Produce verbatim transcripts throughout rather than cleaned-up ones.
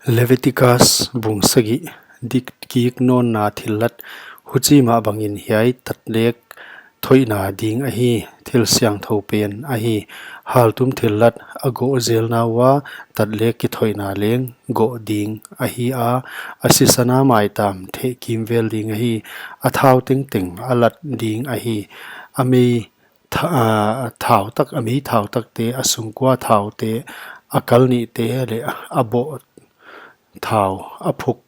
Leviticus bung sagih. Dik kik nawnna thillat. Huchi mah bangin hiai tatlek thoihna ding ahi, thil siangthou pen ahi. Haltum thillat a goh zelna ua tatlek kithoihna leng goh ding ahi a, a sisana maitam theh kimvel ding ahi. A thau tengteng a lat ding ahi. A mei tha-, a, thau tak, a mei thau takte, a sungkua thaute, a kal nihte leh a boh thau, a phuk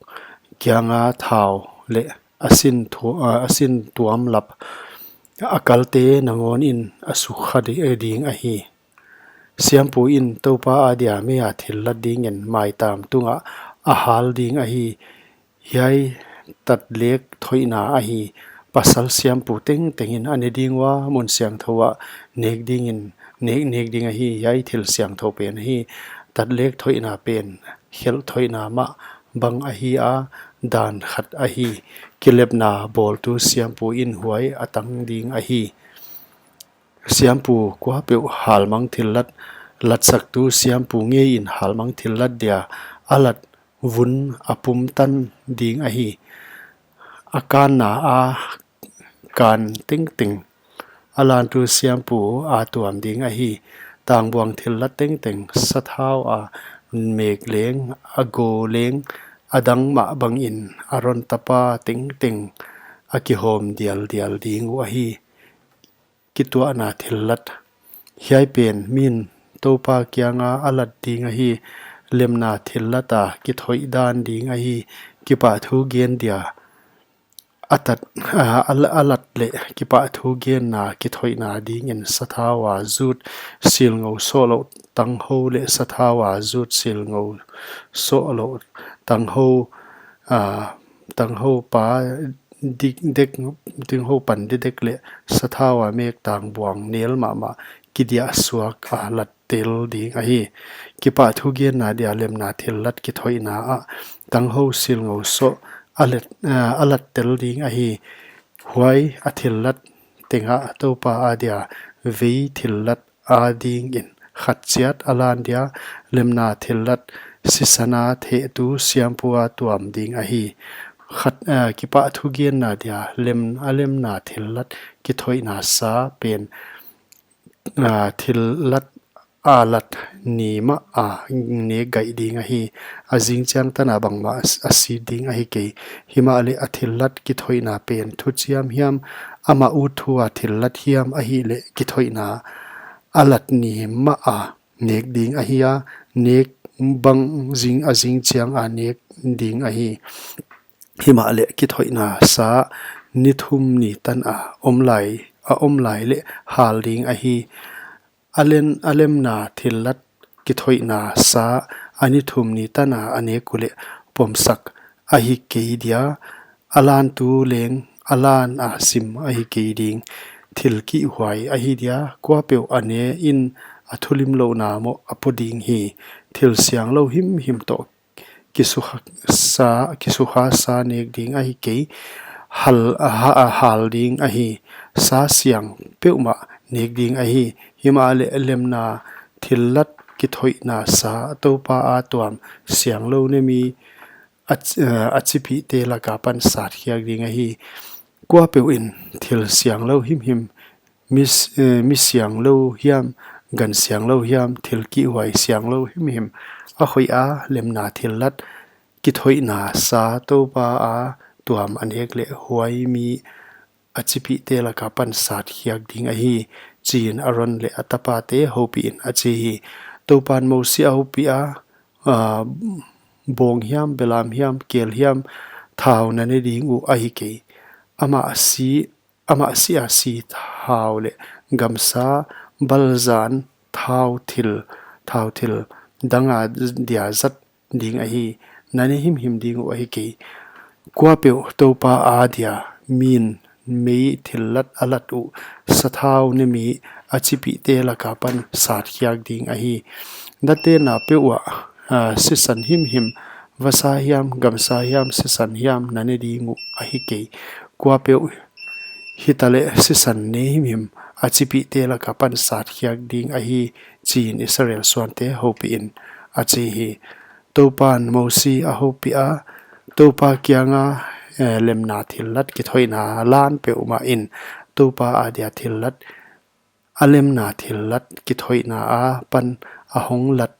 kianga thau leh a sin thu-, a, a sin tuam lap, a kalte nangawnin a sukha di-, ding ahi. Siampu in Toupa adia meia thillat dingin maitam tungah a hal ding ahi. Hiai tatlek thoihna ahi. Pasal siampu tengtengin a ne ding ua, mun siangthou ah nek dingin, nek, nek ding ahi. Hiai thil siangthou pen ahi. Tatlek thoihna pen khelh thoihna mah bang ahi a, dan khat ahi. Kilepna bawltu siampu in huai a tang ding ahi. Siampu kuapeuh halmang thillat, latsaktu siampu ngeiin halmang thillat dia a lat vun a pumtan ding ahi. A kanna a kan tengteng a lantu siampu a tuam ding ahi. Tangbuang thillat tengteng, sathau a mek leng, a go leng, a dang mah bangin Aron tapa tengteng a kihawm dialdial ding uh ahi. Kituahna thillat. Hiai pen min Toupa kianga a lat ding ahi. Lemna thillat a kithoih dan ding ahi. Kipahthu gen dia a tat, a, a la-, a lat leh kipahthu genna kithoihna dingin sathau a zut silngou sohlouh tanghou leh sathau a zut silngou sohlouh tanghou, a, tanghou pa dik dek, tanghou pan dek leh sathau a mek tangbuang nel mahmah kidiah suak a lat tel ding ahi. Kipahthu genna dia lemna thillat kithoihna ah tanghou silngou soh a let, a, a lat tel ding ahi. Huai a thillat tengah Toupa adia vei thillat adingin khat chiat a lan dia, lemna thillat sisana thehtu siampu a tuam ding ahi. Khat, a, kipahthu genna dia lem, a lemna thillat kithoihna sa pen, a, thillat a lat ni mah a nek gaih ding ahi. A zingchiang tana bangmah a si ding ahi kei. Himahleh a thillat kithoihna pen thuchiam hiam, amah ut thu a thillat hiam ahihleh kithoihna a lat ni mah a nek ding ahi a, nek bang zing, a zingchiang a nek ding ahi. Himahleh kithoihna sa ni thum ni tan a om lai, a om lai leh hal ding ahi. A len, a lemna thillat kithoihna sa a ni thum ni tana a nek uleh pomsak ahi kei dia, a lantu leng a lan a sim ahi kei ding. Thil kihhuai ahi dia, kuapeuh a ne in a thulimlouhna moh a po ding hi. Thil sianglou himhim toh kisukha sa, kisukha sa nek ding ahi kei. Hal, a ha, a hal ding ahi. Sa siang peuhmah nek ding ahi. Himahleh lemna thillat kithoihna sa Toupa a tuam sianglou nemi a, a chipihte laka pan satkhiak ding ahi. Kuapeuh in thil sianglou himhim, mi s-, eh, mi sianglou hiam, gan sianglou hiam, thil kihhuai sianglou himhim a khoih a, lemna thillat kithoihna sa Toupa a tuam a nek leh huai mi a chipihte laka pan satkhiak ding ahi, chiin Aron leh a tapate houpihin a chi hi. Toupan Mosi a houpih a, a, bawng hiam, belam hiam, kel hiam, thau na ne ding uh ahi kei. Amah si, amah si a si thau leh gamsa balzan thau thil, thau thil danga dia zat ding ahi. Na ne himhim ding uh ahi kei. Kuapeuh Toupa adia min mei thillat a lat uh, sathau nemi a chipihte laka pan satkhiak ding ahi. Na tenna peuh uah, a, sisan himhim, vasa hiam, gamsa hiam, sisan hiam na ne ding uh ahi kei. Kuapeuh hitaleh sisan ne himhim a chipihte laka pan satkhiak ding ahi, chiin Israel suante houpihin a chi hi. Toupan Mosi a houpiha, Toupa kianga, eh, lemna thillat kithoihna lan peuhmah in, Toupa adia thillat, a lemna thillat kithoihna apan a hong lat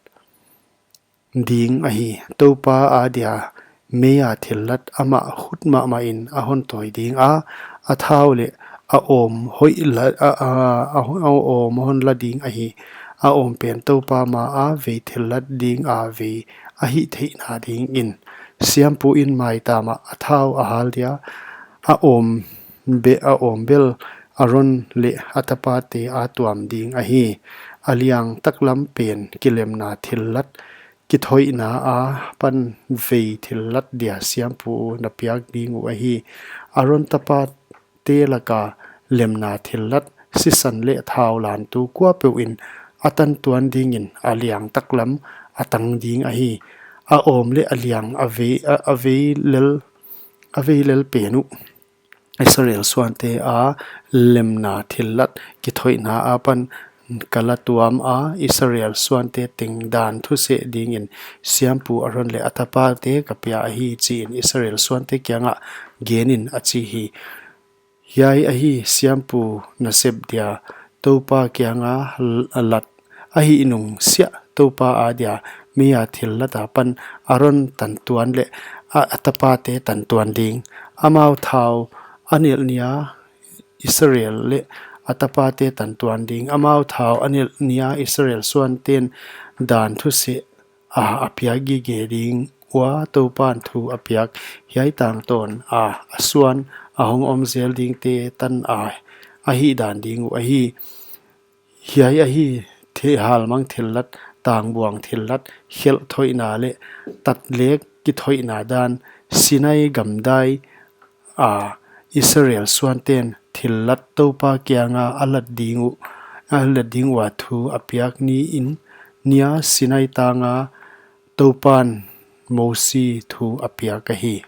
ding ahi. Toupa adia meia thillat amah khut mahmah in a hon tawi ding a, a thau leh a awm hoih la, a, a, a, a awm hon la ding ahi. A awm pen Toupa maa vei thillat dinga vei a hih theihna dingin. Siampu in maitamah a thau a hal dia, a awm be, a awm bel Aron leh a tapate a tuam ding ahi. A liang taklam pen kilemna thillat kithoihna apan vei thillat dia siampu na piak ding uh ahi. Aron tapate laka lemna thillat, sisan leh thau lantu kuapeuh in a tantuan dingin a liang taklam a tang ding ahi. A awm leh a liang a vei, a, a vei lel, a vei lel pen uh Israel suante a lemna thillat kithoihna apan ka la tuam a, Israel suante teng dan thuseh dingin siampu Aron leh a tapate ka pia ahi, chiin Israel suante kiangah genin a chi hi. Hiai ahi siampu nasep dia Toupa kianga l-, lat ahih nung siah Toupa adia meia thillat apan Aron tantuan leh a, a tapate tantuan ding. Amau thau a nilh nia Israel leh a tapate tantuan ding. Amau thau a nilh nia Israel suanten dan thuseh a, a piak gige ding ua Toupan thu a piak. Hiai tangtawn a, a suan a hong om zel dingte tan a, a hihdan ding uh ahi. Hiai ahi, the halmang thillat, tangbuang thillat, khelh thoihna leh tatlek kithoihna dan, Sinai gamdai a Israel suanten thillat Toupa kianga a lat ding uh, a lat ding ua thu a piak niin, nia Sinai tanga Toupan Mosi thu a piak ahi.